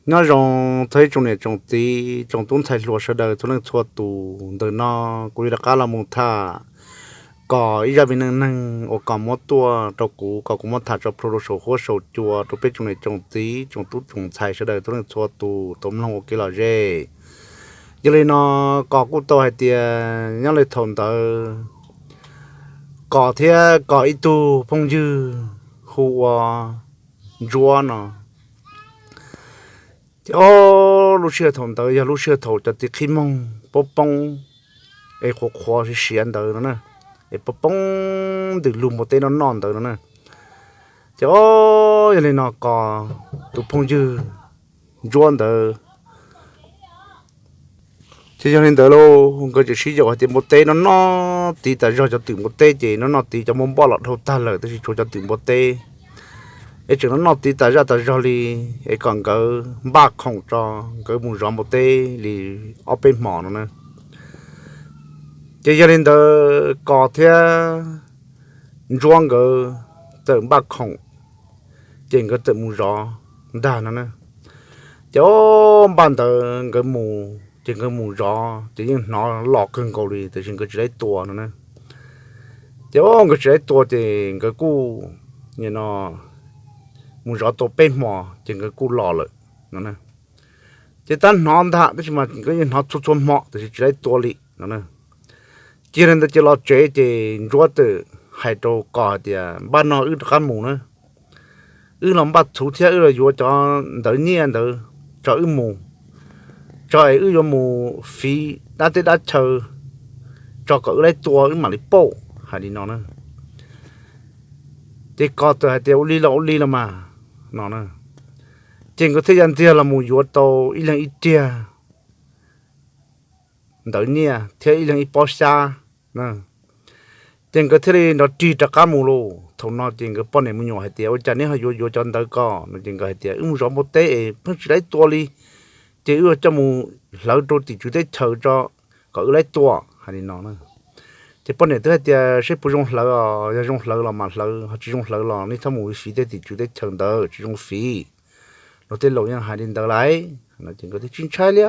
Nyob zoo txog ib tsoom niam tsoom txiv tsoom tub ntxhais hluas sawv daws txhua leej txhua tus. Ntawm no kuv yuav rov qab los mus tham Kos ib zaj me neej neeg uas Kos muab tuaj rau kuv kom kuv muab tham tso plhuav rau saum huab saum cua rau peb tsoom niam tsoom txiv tsoom tub tsoom ntxhais sawv daws txhua leej txhua tus tau mloog ua kev lom zem. Yog li no, Kos kuj tau hais tias nyob li thaum ntawd Kos thiab Kos ib tug phooj ywg hu ua Ntsuab no, ces ob lub sij hawm thaum ntawd yog lub sij hawm thaum cov txiv qhib moog poob poob es qhuav qhuav siav siav ntawd no na, es poob poob ntws lug npua teb noj noj ntawd no na. Ces ob yog li no Kos tus phooj ywg Ntsuab ntawd ces yog li ntawd lauj, nkawd tseem sib yaum hais tias npua teb noj noj tiv tas zog, cov twm npua teb ces noj noj tiv, cov npua npoj los dhau tag lawm tab sis tshuav cov twm npua teb es tseem noj noj tiv tas zaj tas zog li, es kom nkawd npaj khoom tso nkawd mus zov npua teb li ob peb hmo no na. Ces yog li ntawd Kos thiab Ntsuab nkawd txawm npaj khoom, ces nkawd txawm mus zov ntag no na. Ces ob npaj ntawd nkawd mus ces nkawd mus zov ces yeej hnov los kawg nkaus li tab sis nkawd tsis laib tua no na. Ces ob nkawd tsis laib tua ces nkawd kuj nim no mus zov tau peb hmo ces nkawd kuj los lawm no na. Ces tab hnov ntag tab sis mas nkawd yeej hnov txhua txhua hmo tab sis tsis laib tua li no na. Cia li ntawd ces los tsev ces Ntsuab txawm hais rau Kos hais tias npaj no wb rov qab mus na, wb los npaj txhuv thiab wb los yuav cov ntawv nyiaj ntawd tso wb mus, tso es wb yuav mus fiv dab teb dab chaw tso kom wb laib tua wb mam li pauj hais li no na. Ces Kos txawm hais tias ua li los ua li los mas no na. Ces nkawd thiaj ya ntxiag los mus yuav tau ib leeg ib riag ntawv nyiaj thiab ib leeg ib pob xyab. Ces nkawd thiaj li nrov rig rov qab mus lauj. Thaum no ces nkawd poj niam me nyuam hais tias ua cas neb ho yuav yuav cov ntawv ko no ces nkawd hais tias wb mus zov npua teb es pheej tsis laib tua li, ces wb coj mus hlawv rau tim tswv teb chaws tso kom wb laib tua hais li no na. Ces poj niam twb hais tias seb puas zoo hlawv os, yog zoo hlawv los mas hlawv, ho tsis zoo hlawv los nej txhob mus fiv tej tim tswv teb chaws ntawd, tsis zoo fiv. Luag tej laus yeej hais li ntawd lawm. Ces nkawd tias tsis ntshai li,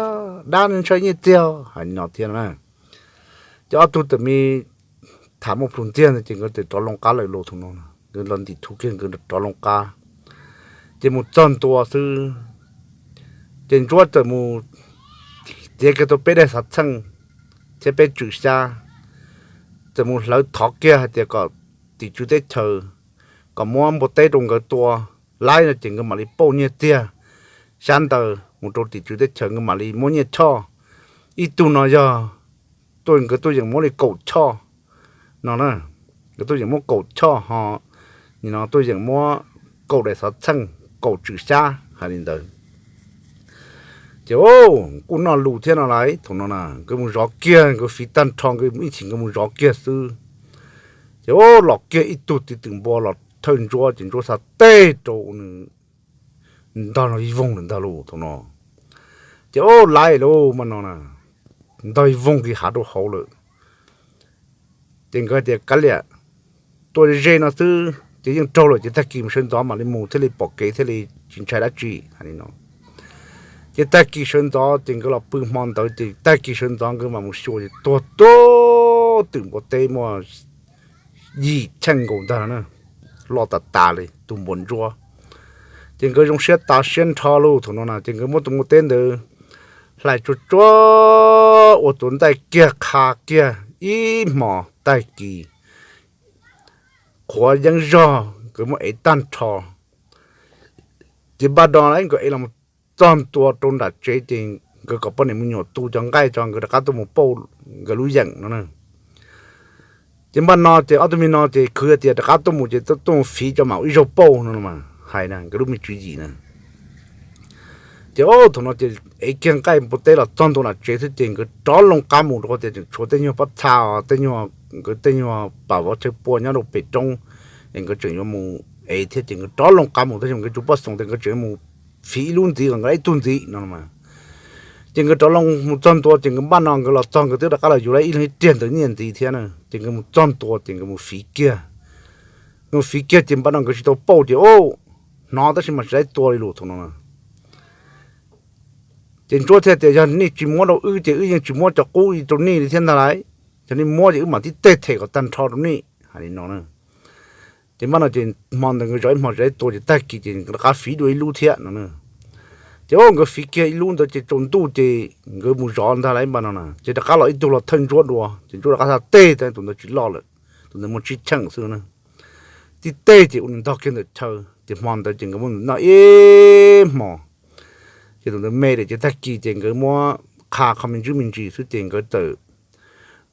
dab ntshai nyiaj txiag hais li no thiab na. Ces ob tug txawm me tham muaj plhus ntxiag ntawd ces nkawd txawm rov loo qab lawm lauj. Thaum no nkawd los ntim thuv kiag nkawd rov loo qab, ces mus txog ntua xwb, ces Ntsuab txawm mus txiav kiag tau peb daim xav txheej thiab peb tswm xyab, txawm mus hlawv thov kiag hais tias kom tim tswv teb chaws kom muab npua teb rau nkawd tua laib no ces nkawd mam li pauj nyiaj txiag, xyab ntawv mus rau tim tswv teb chaws nkawd mam li muab nyiaj choj. Ib tug no yog tuaj nkawd tuaj yeem muab li kaum choj no na, nkawd tuaj yeem muab kaum choj ho nim no tuaj yeem muab kaum daim xov txheej, kaum tswm xyab hais li ntawd. Ces kuj noj lus thiab no lawm. Thaum no na nkawd mus zov kiag, nkawd fiv tag nrho nkawd ib chim nkawd mus zov kiag xwb, ces los kiag ib tug txiv twm npua los thawj Ntsuab ces Ntsuab xa teg rau nws ntog ib voog lawm ntag lauj. Thaum no ces laiv lauj, mas no na, ntog ib voog kiag hav rau hauv lawm. Ces nkawd tias kav liam, tua ze no xwb ces yeej raug lawm ces tag kis mus sawv ntxov mam li mus thiaj li pom kev thiaj li tsis ntshai dab tsi hais li no. Ces tag kis sawv ntxov ces nkawd los pw hmo ntawd ces tag kis sawv ntxov nkawd mam mus xyuas ces tuag tuag, twm npua teb muaj yim cheej nkaus ntag no na, loj tas tas li tus npua Ntsuab. Ces nkawd zoo siab tas siab nrho lauj. Thaum no na ces nkawd muab tus npua teb ntawd hlais tsuag tsuag ua tus ntaij kiag qha kiag ib hmos tag kis, qhuav yeeb zog nkawd muab ev tag nrho. Ces npaj no lawm nkawd ev los txog ntua rau nram tsev ces nkawd kom poj niam me nyuam tu cov nqaij tso nkawd rov qab tuaj mus pauj nkawd lub yeem no na. Ces npaj no ces ob tug me no ces khwv tias rov qab tuaj mus ces tuaj mus fiv cov mam ua ib zaug pauj no hais na nkawd lub me tswv yim na. Ces thaum no ces ev kiag nqaij npua teb los txog ntua nram tsev xwb ces nkawd rov loo qab mus rau qhov tias tseem tshuav tej nyuag pob txha, tej nyuag, nkawd tej nyuag pam vov chaw pua nyob rau pem roob, es nkawd tseem yuav mus ev thiab ces nkawd rov loo qab mus tab sis nkawd tsuas poj xoos tias nkawd tseem yuav mus fiv ib lub ntxiv kom nkawd ib tug ntxiv no. Ces nkawd rov loo mus txog ntua ces nkawd npaj no nkawd los txog nkawd twb rov qab los yuav ib leeg ib riag ntawv nyiaj ntxiv thiab na. Ces nkawd mus txog ntua ces nkawd mus fiv kiag. Nkawd mus fiv kiag ces npaj no nkawd tsis tau pauj ces hnov tab sis mas tsis laib tua li lus thaum no na. Ces Ntsuab thiaj tias, Yog nej tsis muab rau wb ces wb yeej tsis muab cov qub rau nej li thiab ntag lauj. Yog nej muab ces wb mam tib teg them kom tag nrho rau nej, hais li no. Ces npaj no ces hmo ntawd nkawd zov ib hmo zov ib tua ces tag kis ces nkawd rov qab fiv dua ib lub thiab no. Ces nkawd fiv kiag ib lub ntawd ces tsaus ntuj ces nkawd mus zov ntag lauj npaj no na, ces rov qab los ib tug los thawj Ntsuab dua ces Ntsuab rov qab xa teg tas, tus ntawd tsis loj lawm, tus ntawd muaj tsib cheej xwb na. Tib teg ces ua nws ntog kiag ntawm chaw ces hmo ntawd ces nkawd muab nws noj ib hmos. Ces tus ntawd me lawm ces tag kis ces nkawd muab qha qhov me ntsis me ntsis xwb ces nkawd txawm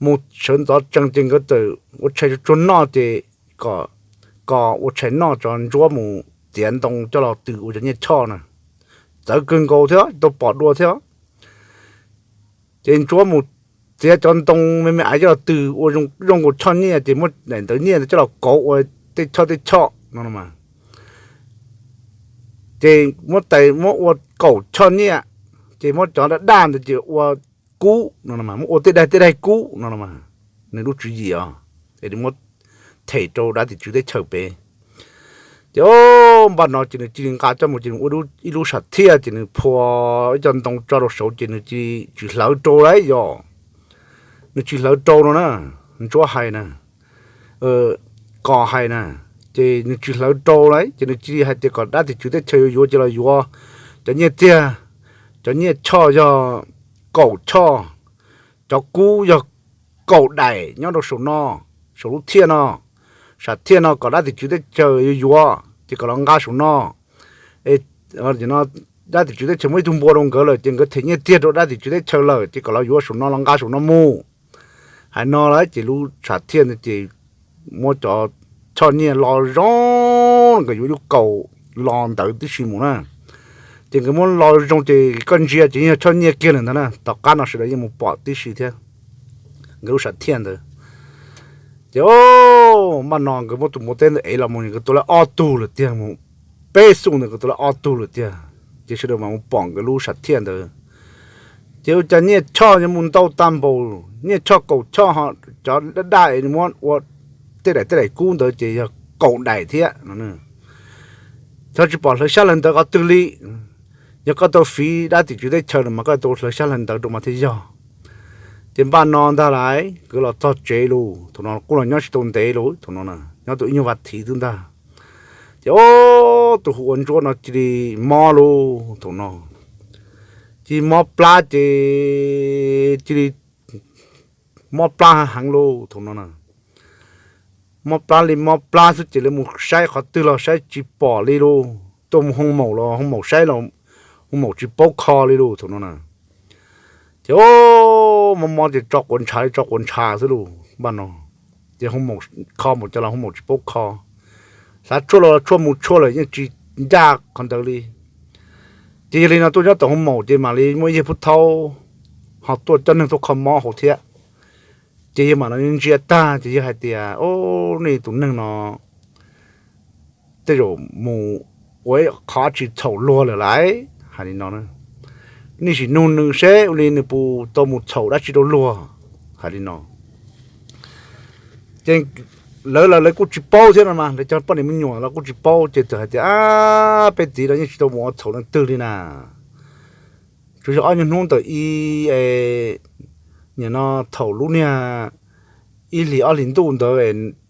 mus sawv ntxov tsees ces nkawd txawm ua tshais tsuag tsuag noj ces kom, kom ua tshais noj tso Ntsuab mus txiav ntoo coj los tws ua cov nyiaj choj na. Txawv kawg nkaus thiab tau pom dua thiab. Ces Ntsuab mus txiav cov ntoo me me aiv coj los tws ua zoo nkaus choj nyiaj ces muab daim ntawv nyiaj coj los kauv ua tej choj tej choj no. Ces muab tais muab ua kaum choj nyiaj, ces muab cov daj daj ntawd ces ua kub no, muab ua tej daim tej daim kub no. Nws lub tswv yim os, es nws muab them rau dab tim tswv teb chaws pem. Ces npaj no ces nws cia li nqa coj mus ces nws ua ib lub sam thiaj ces nws phua ib co ntoo tso rau saud ces nws cia li tsis hlawv rau lauj yog, nws tsis hlawv rau no na, Ntsuab hais na, Kos hais na, ces nws tsis hlawv rau lauj ces nws cia li hais tias kom dab tim tswv teb chaws yuav yuav ces los yuav, cov nyiaj tiag, cov nyiaj choj yog kaum choj, cov kub yog kaum daim nyob rau saum no, saum lub thiaj no, sam thiaj no kom dab tim tswv teb chaws yuav yuav ces kom los nqa saum no. Dab tim tswv teb chaws muaj ib tug npua rau nkawd lawm ces nkawd them nyiaj tiag rau dab tim tswv teb chaws lawm ces kom los yuav saum no los nqa saum no mus. Hais no lawm ces lub sam thiaj ntawd ces muab cov choj nyiaj lo zoo, nkawd yuav lub kaum lo ntawd tib si mus na. Ces nkawd muab lo zoo ces koj ntsia ces yog choj nyiaj kiag lawm ntag na, tom qab no sawv daws yeej mus pom tib si thiab. Nkawd lub sam thiaj ntawd ces npaj no nkawd muab tus npua teb ntawd ev los mus nkawd tua lawv ob tug lawm tiag, mus peb xuj ntawd nkawd tua lawv ob tug lawm tiag. Ces sawv daws mam mus pom nkawd lub sam thiaj ntawd. Ces ua cas nyiaj choj yuav mus ntau tag npaum, nyiaj choj kaum choj ho cov daj daj es nws muab ua tej daim tej daim kub ntawd ces yog kaum daim thiab no. Txhob tsis pom hlawv xyab hlawv ntawv qhov twg li. Yog koj tau fiv dab tim tswv teb chaws no mas koj tau hlawv xyab hlawv ntawv rau mas thiaj yog. Ces npaj no ntag lauj, nkawd los txog tsev lauj, thaum no kuj los nyob tsis tau ntev lauj, thaum no nyob tau ib nyuag vaj thiv xwb ntag. Ces tus hu ua Ntsuab no cia li mob lauj, thaum no cia li mob plab ces cia li mob plab heev lauj, thaum no na. Mob plab li mob plab xwb ces lawv mus saib qhov twg los saib tsis pom li lauj, tuaj mus hoo maum los hoo maum saib los hoo maum tsis paub kho li lauj, thaum no na. Ces mob mob ces tso quav ntshav li tso quav ntshav xwb lauj npaj no. Ces hoo maum kho mus cov los hoo maum tsis paub kho, xav tshuaj los tshuaj mus tshuaj lawm yeej tsis ncaj qhov ntawd li. Ces yog li no tuaj nyob tom hoo maum ces mam li muaj ib yawg pub thaub ho tuaj coj neeg tuaj kho mob hauv thiab. Ces yawg mam li ntsia tag ces yawg hais tias, O, nej tus neeg no tej zaum mus ua ib qho dab tsi txhaum luag lawm lauj, hais li no. Nej sim nug nws seb ua li nws puas tau mus txhaum dab tsi rau luag, hais li no. Ces lawv los lawv kuj tsis paub thiab no mas, lawv cov poj niam me nyuam los kuj tsis paub ces txawm hais tias, Ab, peb txiv los yeej tsis tau mus ua txhaum leej twg li na. Tsuas yog ob nyuag hnub ntawm ib, nim no thaum lub niag ib hlis ob hlis ntuj ntawd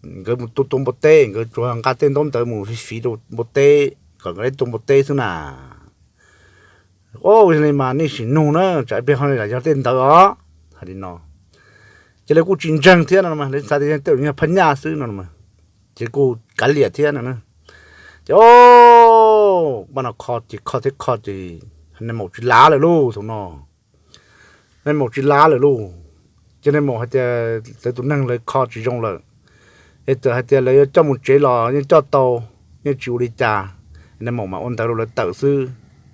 nkawd mus tua tua npua teb, nkawd tsuas nqa tej ntaub ntawv mus fiv fiv rau npua teb kom nkawd tua npua teb xwb na. O, yog li mas nej sim nug na, tsam ib pliag ho yog tej ntawd os, hais li no. Ces lawv kuj tsis ntseeg thiab no, lawv xav tias tej zaum yog phaj nyaj xwb no, ces kuj kav liam thiab no. Ces o, npaj no kho ces kho thiab kho ces nais maum tsis lav lawm lauj thaum no. Nais maum tsis lav lawm lauj. Ces nais maum hais tias lawv tus neeg lawv kho tsis zoo lawm, es txawm hais tias lawv yuav coj mus tsev los yeej coj tau, yeej tsis ua li cas. Nais maum mas ua ntawd rau lawv tawm xwb,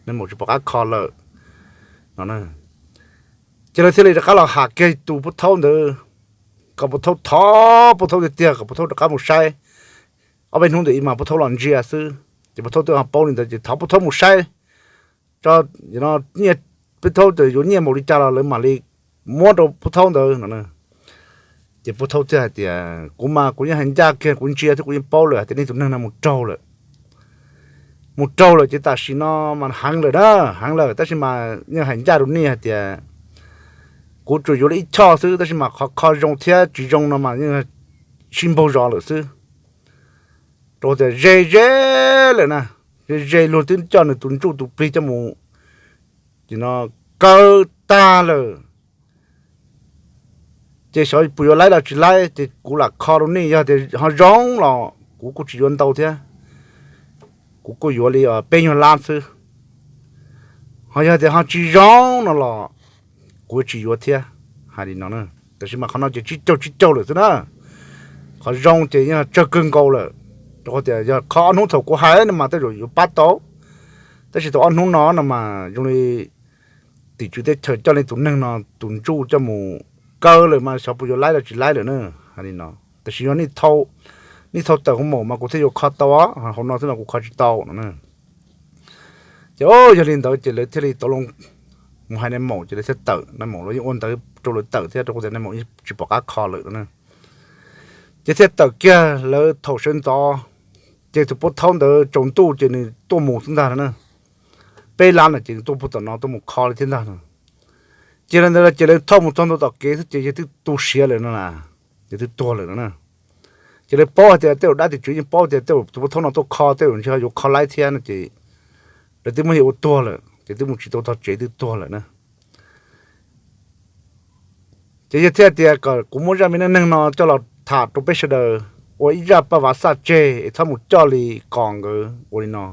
nais maum tsis pom qab kho lawm no. Ces lawv thiaj li rov qab los ham kiag tus pub thaub ntawd, kom pub thaub thov pub thaub tiag tiag kom pub thaub rov qab mus saib. Ob peb hnub ntawd ib mas pub thaub los ntsia xwb, ces pub thaub twb ho paub li ntawd ces thov pub thaub mus saib tso, nyiaj, pub thaub yuav nyiaj npaum li cas los lawv mam li muab rau pub thaub ntawd no. Ces pub thaub thiaj hais tias, Kuv mas kuv yeej hais ncaj kiag, kuv ntsia thiab kuv yeej paub lawm hais tias nej tus neeg no mus raug lawm. mus raug lawm ces tam sim no mas heev lawm na, heev lawm, tab sis mas yeej hais ncaj rau nej hais tias kuv tsuas yuav li ib choj xwb, tab sis mas qhov kho zoo thiab tsis zoo no mas yeej sib npaug zos lawm xwb. Rau tias ze ze lawm na, ze ze luag twb coj nws tus ntsuj tus plig coj mus, ces no kawg tag lawm. Ces xyov puas yuav laib los tsis laib, ces kuv lam kho rau nej, yog tias ho zoo los kuv kuj tsis yuav ntau thiab, kuv kuj yuav li peb nyuag lab xwb. Ho yog tias ho tsis zoo no los kuv tsis yuav thiab. Hais li no, tab sis mas qhov no ces tsib caug tsib caug lawm xwb na. Qhov zoo ces yeej tsawg kawg nkaus lawm, rau qhov tias yog qhov ob hnub thaum kuv hais no mas tej zaum yuav pab tau, tab sis tau ob hnub no no mas zoo li tim tswv teb chaws coj li tus neeg no tus ntsuj coj mus kaw lawm mas xyov puas yuav laib los tsis laib lawm na. Hais li no, tab sis yog nej thau tawm hauv maum mas kuv thiaj yuav kho tau, hauv no xwb mas kuv kho tsis tau no. Ces yog li ntawd ces lawv thiaj li tau mus hais nais maum, ces lawv thiaj tawm, nais maum los yeej ua ntawv rau lawv tawm thiab, rau qhov tias nais maum yeej tsis pom qab kho lawm no. Ces thiaj tawm kiag lawv thaum sawv ntxov, ces tus pov thaub ntawd tsaus ntuj ces nws tuaj mus xwb ntag no na. Peb lab no ces nws tuaj puag tom no tuaj mus kho li thiab ntag no. Ces lawv ntawd ces lawv thauj mus txog ntua tom kev xwb ces yawg twb tu siav lawm no na, yawg twb tuag lawm no na. Ces lawv paub hais tias tej zaum dab tim tswv yeej paub tias tej zaum tus pov thaub no tuaj kho tej zaum ntshe yuav kho laib thiab no ces lawv twb muab yawg ua tuag lawm, ces twb mus tsis tau tog tsev twb tuag lawm na. Ces yawg thiaj tias kom kuv muab zaj me neej neeg no coj los tham rau peb sawv daws ua ib zaj paj vav xaj tseg es txhob mus coj li Kos nkawd ua li no.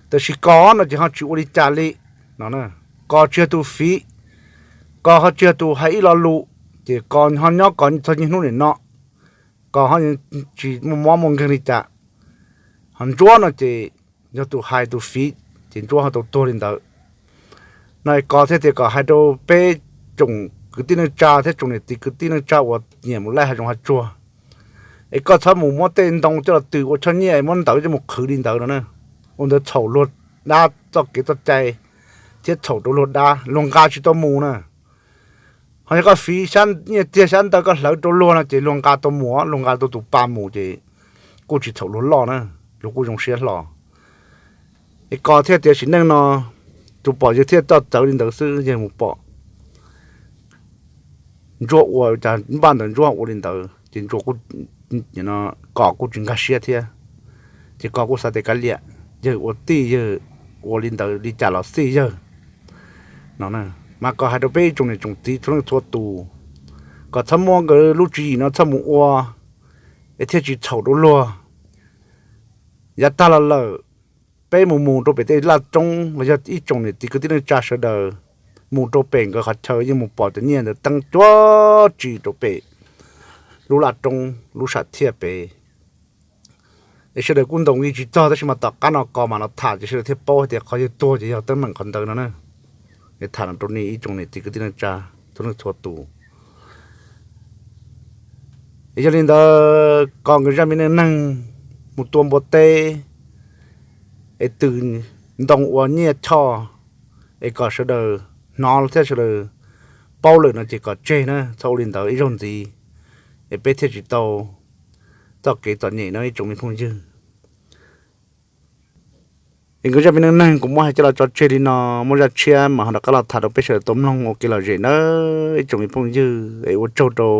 Tab sis Kos no ces ho tsis ua li cas li no. Kos tsis yog tus fiv, Kos ho tsis yog tus hais ib lo lus, ces Kos ho nyob Kos txog niaj hnub nim no, Kos ho tsis muaj mob muaj nkeeg li cas. Ho Ntsuab no ces yog tus hais tus fiv, ces Ntsuab ho tau tuag li ntawd. No Kos thiaj tias kom hais rau peb tsoom kwv tij neej tsa thiab tsoom niam txiv kwv tij neej tsa uas nyiam mus laij hav zoov hav tsuag, es koj txhob mus muab tej ntoo coj los tws ua choj nyiaj es muab ntawv coj mus qhwv li ntawd no na. Ua ntawd txhaum luag dab txoj kev txoj cai thiab txhaum rau luag dab, luag nqa tsis tau mus na. Ho yog koj fiv nyiaj txiag xyab ntawv koj hlawv rau luag no ces luag nqa tau mus, luag nqa tau tus pa mus ces kuj tsis txhaum luag loj na, luag kuj zoo siab hlo. Es Kos thiaj tias sim neej no tus pom yawg thiaj coj txawv li ntawd xwb, yawg mus pom Ntsuab ua cas npaj ntawd Ntsuab ua li ntawd ces Ntsuab, Kos kuj tsis nkag siab thiab. Ces Kos kuj xav tias kav liam, yawg ua tij yawg ua li ntawd li cas los xij yawg no. Mas Kos hais rau peb ib tsoom niam tsoom txiv txhua leej txhua tus, kom txhob muab nkawd lub tswv yim no txhob mus ua es thiaj tsis txhaum rau luag. Yav tag los lawm, peb mus mus rau pem tej laj roob los yog ib tsoom niam txiv kwv tij neej tsa sawv daws mus rau pem nkawd qhov chaw yeej mus pom cov nyiaj ntawd teeb cuab tsis rau pem lub laj roob lub sam thiaj pem. Es sawv daws kuj ntaus nqi tsis txog, tab sis mas tom qab no Kos mam los tham ces sawv daws thiaj paub hais tias qhov yawg tuag ces yog teeb meem qhov ntawd no na. Es tham no rau nej ib tsoom niam txiv kwv tij neej tsa txhua leej txhua tus. Es yog li ntawd Kos nkawd zaj me neej neeg mus tua npua teb es tws ntoo ua nyiaj choj, es kom sawv daws hnov thiab sawv daws paub lawm no ces kom tseg na, txhob ua li ntawd ib zaug ntxiv, es peb thiaj tsis tau txoj kev txom nyem no ib tsoom me phooj ywg. Es nkawd zaj me neej neeg kuv muab hais coj los tso tseg li no, muaj zaj tshiab mas ho rov qab los tham rau peb sawv daws tau mloog ua kev lom zem nawb ib tsoom me phooj ywg. Es ua tsaug rau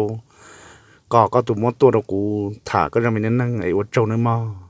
Kos koj tus muab tuaj rau kuv tham koj zaj me neej neeg, es ua tsaug nawb mog.